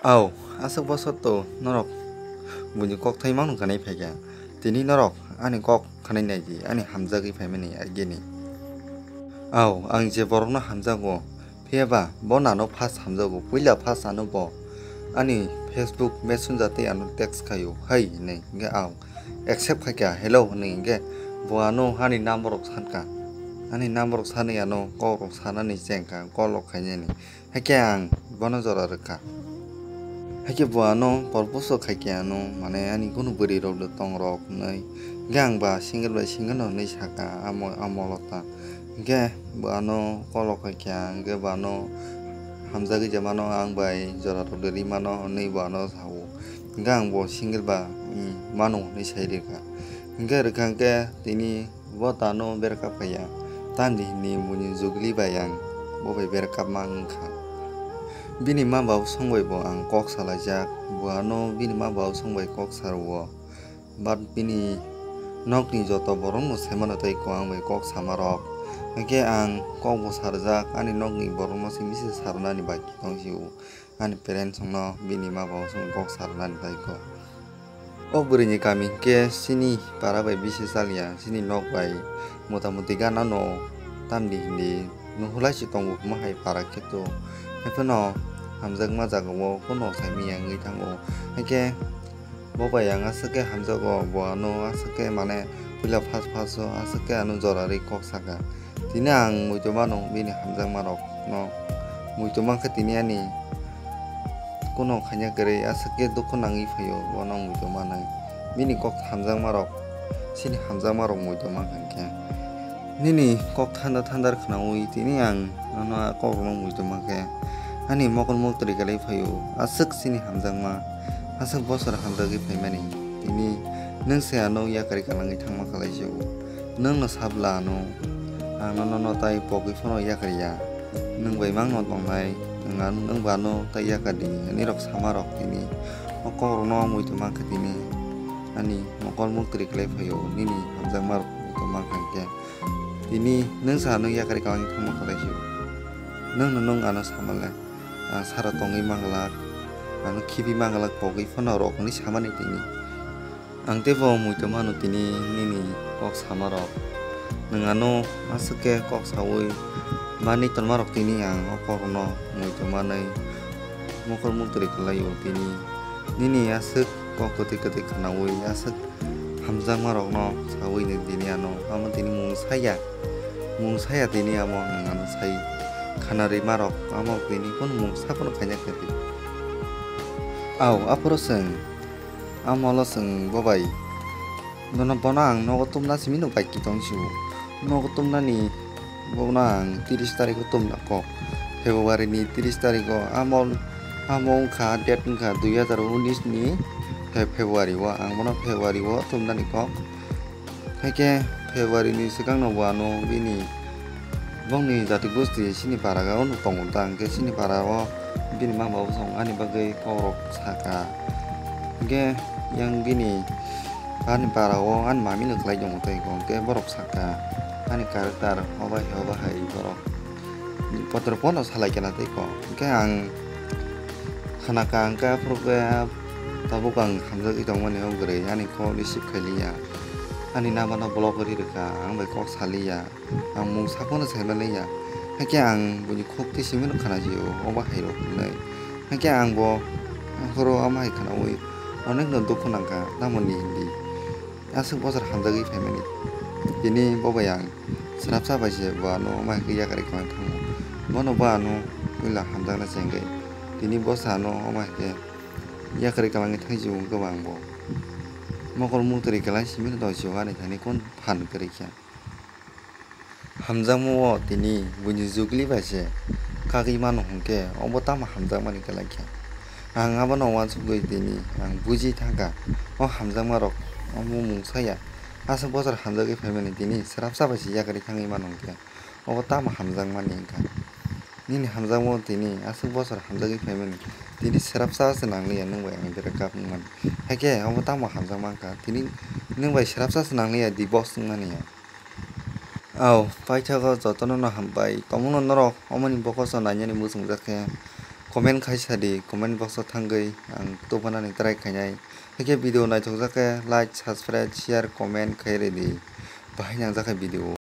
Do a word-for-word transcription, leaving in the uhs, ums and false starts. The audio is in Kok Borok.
Au, aswk bosor to norok buini kok thai mangno khanai phaikha. Tini norok ani kok khanai naidi, ani hamjagwi phaimani agini. Au, ang je borokno hamjago, phiyaba bo nano first hamjago, puila first ano bo ani Facebook Messenger tei ano text khaio, hai hinwi. Hwnkhe ang accept khaikha, hello hinwi, hwnkhe bo ano ani number rok sankha. Ani number rok sanwi ano kok rok sanani chengkha, call rok khainani. Hakhe ang bono jora rwkha. Hakhe bo ano propose khaikhe ano, mane ani kunu bwrwi rok do tong rok hinwi. Hwnkhe ang ba single bai single no hinwi saka, amo, amo lota. Hwnkhe bo ano call khaikhe ang, hwnkhe bo ano hamjagwi je mano, ang bai jora rok do ri mano hinwi bo ano sao. Hwnkhe ang bo single ba, mm, mano hinwi sai rwkha. Hwnkhe rwkha hwnkhe tini bo tano breakup khaiya, tamni hwnwi buini jugli bai ang bo bai breakup ma wngkha. Bini ma babu song bai bo ang kok salaijak, bo ano bini ma babu song bai kok sarwo. But bini nokni joto borokno sai mano tei ko ang bai kok sama rok. Hwnkhe ang kok bo sarjak, ani nokni borokno se message sarnani bai tong sio. Ani parents rokno bini ma babu song kok sarnani bai ko. O bwrwini kami hwnkhe chini para bai bisi chaliya, chini nok bai mota moti gana no tamni hindi nuhulai se tongo, kwma hai para khe to. Haiphano hamjakma jaga o kono saimanya wngwi thango. Haikhe bo bai ang aswk khe hamjago, bo ano aswk khe mane puila first first o aswk khe ano jora rwi kok saka. Tini ang muitu mano bini hamjakma rok no, muitu mankha tini ani kuno khaina kwrwi aswk khe dukhu nangwi phaio bono muitu manwi. Bini kok hamjakma rok, chini hamjakma rok muitu mankha hinkhe. Nini kok thanda thandar khwnawi tini ang nono a kok rokno muitu mankhe. Ani mokol muktrwi kwlai phaio, aswk chini hamjakma, aswk bosor hamjagwi phaimani. Tini nwng se ano yakarwi kwlangwi thangma kwlai sio. Nwng no sabla ano, ang no nono tai pogwi phano yakar ya. Nwng bai mang no tongnai, nwng ano, nwng ba ano tai yakar di, ani rok sama rok tini. O kok rokno muitu mankha tini. Ani mokol muktrwi kwlai phaio, nini hamjakma rok muitu mankha hinkhe. Tini nwng sa ano yakarwi kwlangwi thangma kwlai sio. Nwng no nwng ano sama le, ang sara tongwi manglak, ano khibi manglak pogwi phano rok hwnwi samani tini. Ang teibo muitu mano tini nini kok sama rok. Nwng ano aswk khe kok sawi manwi tonma rok tini ang o kok rokno muitu manwi mokol muktrwi kwlaio tini. Nini aswk kok kwtwi kwtwi khwnawi aswk hamjakma rokno sawi nwng tini ano amo tini mung saya. Mung saya tini amo nwng ano sai khana rwima rok amo tini kunu mung sa phano khaina kwrwi. Au, aphuru chwng. Amo lo chwng bo bai. Bono, bono ang nogo tumna simi no bai kitong sio. Nogo tumnani bono ang tiris tarikh o tumna kok. February ni tiris tarikh o amo, amo wngkha date wngkha dui hazar unis ni Fe-, February o. Ang bono February o tumnani kok. Haikhe February ni swkang no bo ano bini bongni jati gosti chini para o no tongo ta, hwnkhe chini para o bini ma babu song ani bagwi kok rok saka. Hwnkhe yang bini ani para o ani mami no khlai tongo tei hwnkhe borok saka ani character obo hai obo hai borok. Potro pono salai kena tei kok. Hwnkhe ang khana ka hwnkhe aphuru khe tabuk ang hamjagwi tongmani o bwrwi ani call receive khailiya. Ani number no block rwi rwkha, ang bai kok saliya. Ang mung saphano saimaliya. Hakhe ang buini khuk twi simi no khana jio, obo hai rok hinwi. Hakhe ang bo aphuru omo hai khanaui onek no dukhu nangkha, tamoni hindi. Aswk bosor hamjagwi phaimani. Tini bo bai ang swrapsa bai se bo ano omo hai khe yakarwi kwlangwi thango. Bono bo ano puila hamjakna chengwi tini bo se ano omo hai khe yakarwi kwlangwi thangjio wngkhe bo ang bo. Mokol muktrwi kwlai simi no tongsiyo ani thani kun phan kwrwi khe. Hamjakma o tini buini jugli bai se kagwi mano hwnkhe obo tamo hamjakmani kwlai khe. Ang abono uansukgwi tini ang buji thangkha, o hamjakma rok omo mungsa ya. Aswk bosor hamjagwi phaimani tini swrapsa bai se yakarwi thangwi mano hwnkhe obo tamo hamjakmani wngkha. Nini hamjakma o tini aswk bosor hamjagwi phaimani tini swrapsa se nangliya nwng bai ang breakup wngmani. Hakhe obo tamo hamjakma wngkha tini nwng bai swrapsa se nangliya divorce wngmani ya. Au, paithago jotono no hambai. Tongmungno norok omoni bokoso nainani muchungjak khe Comment khai sa di, comment box o thangwi ang tubunani try khainai. Haikhe video naithokjak khe like, subscribe, share, comment khai ridi. Bahai nangjakha video.